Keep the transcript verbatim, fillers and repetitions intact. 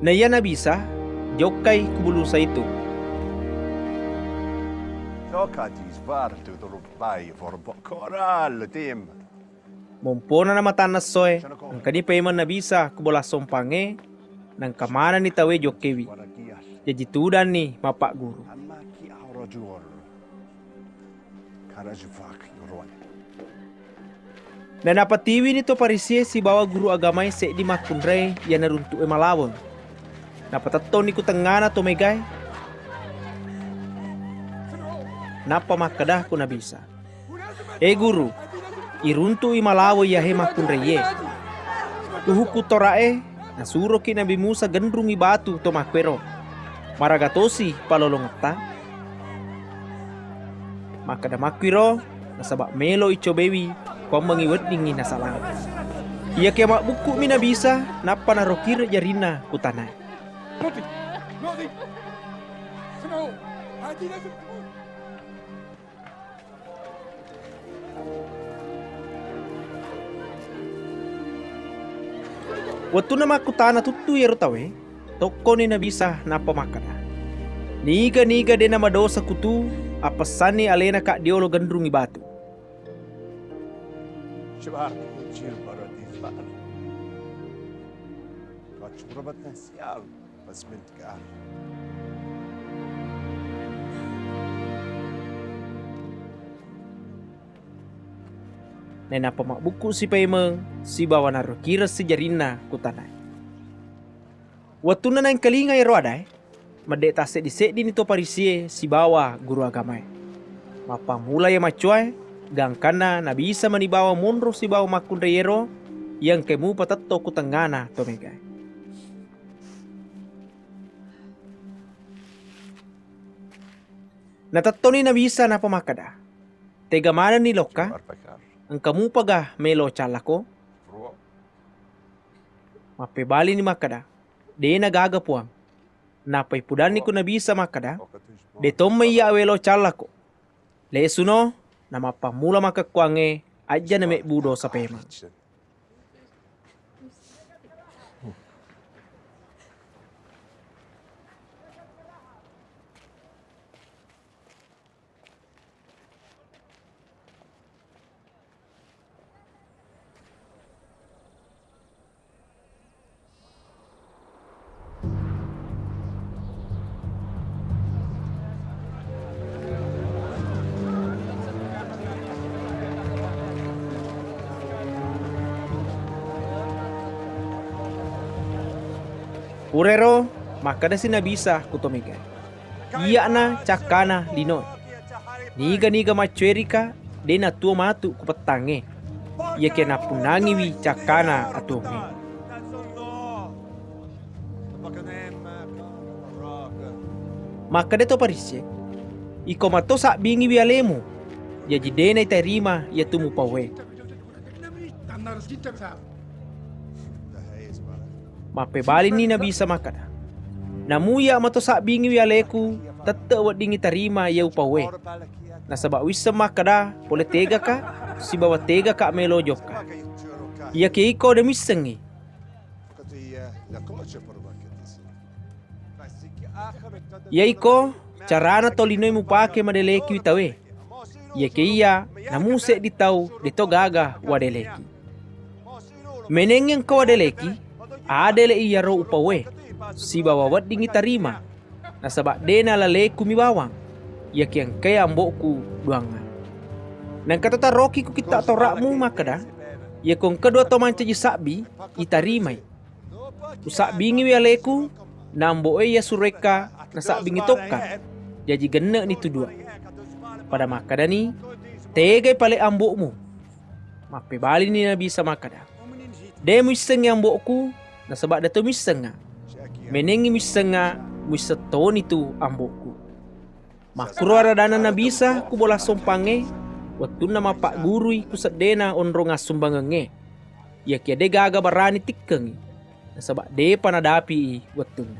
Naiya Nabi Isa jokkai ku bulu Zaitun. Loka di sbartu turubbai forbo koral tim. Mompona namatanna essoe, engkani paimeng Nabi Isa ku bola sompangnge, naengka manenni tauwe jokkewi. Jaji tudanni mappagguru. Nainappa tiwini to Farisie sibawa guru agamae seddi makkunrai iya naruntu'e malaweng. Napatettoni ku tengngana to megae. Nappa makkeda ku Nabi Isa, "E Guru, iruntu'i malaweng iyahe makkunraiye. Ku hukkung Tora'e, nasuroki Nabi Musa genrungngi batu to makkuero. Maraga tosi palolongetta?" Makkeda makkuiro, nasaba melo icobaiwi, kuammengngi weddingngi nasalama. Iyakiya mabbukku'mi Nabi Isa, nappa narokireng jarinna ku tanae. Wettunna makkutana tuttu iyaro tauwe, tokkoni Nabi Isa nappa makkeda, "Niga-niga de namadosa kutu, appessanni alena kaddiolo genrungngi batu." Nainappa mabbukkusi paimeng sibawa narokireng sijarinna ku tanae. Wettunna naengkalinga iyaro adae, medde tasseddi-seddini to Farisie sibawa guru agamae. Mappammula iya maccoae, gangkanna Nabi Isa mani bawang monro sibawa makkunraiero, iya engkae mupa tetto ku tengngana to megae. Natettoni Nabi Isa nappa makkeda, "Tega manenni lokka? Engka mupaga melo callako?" Mappebalini makkeda, "De nagaga, Puang." Nappa ipudanni ku Nabi Isa makkeda, "De tomma iya awelo callako. Lesuno, namappammula makkekkuangnge ajja namebbu dosa paimeng." Purairo makkedasi Nabi Isa ku to megae, "Iya'na cakkana linoe. Niga-niga maccoerika, de natuo matu ku pettangnge. Iyakiya nappunnangiwi cakkana atuongnge." Makkeda to Farisie, "Iko mato sabbingiwi alemu, jaji de naitarima iyatu mupauwe." Mappebalini Nabi Isa makkeda, "Namu iya mato sabbingiwi aleku, tette weddingngi tarima iya upauwe. Nasaba wisseng makkeda pole tegaka sibawa tegaka melo jokka. Iyakiya iko de missengngi. Iyaiko carana tolinoe mupake madelekiwi tauwe. Iyakiya iya namu seddi tau deto gaga wadeleki. Menengngi engka wadeleki, adele iyaro upauwe, sibawa weddingngi tarima, nasaba de nalalekumi bawang, iyakiya engkae ambo'ku duangngang. Naengka tataroki ku kitta Tora'mu makkeda, iyako engka dua tau mancaji sabbi, itarimai. Usabbingiwi aleku, na ambo'e iya suroekka nasabbingi tokka, jaji genne'ni tu dua." Pada makkedani, "Tegai pale ambo'mu." Mappebalini Nabi Isa makkeda, "De muissengngi ambo'ku, nasaba deto muissengnga. Menengngi muissengnga, muisseng toni tu ambo'ku." Makkuro aradana Nabi Isa ku bola sompangnge, wettunna mappaggurui ku seddena onrong assumbangengnge. Iyakiya de gaga barani tikkengngi, nasaba depa nadapi'i wettunna.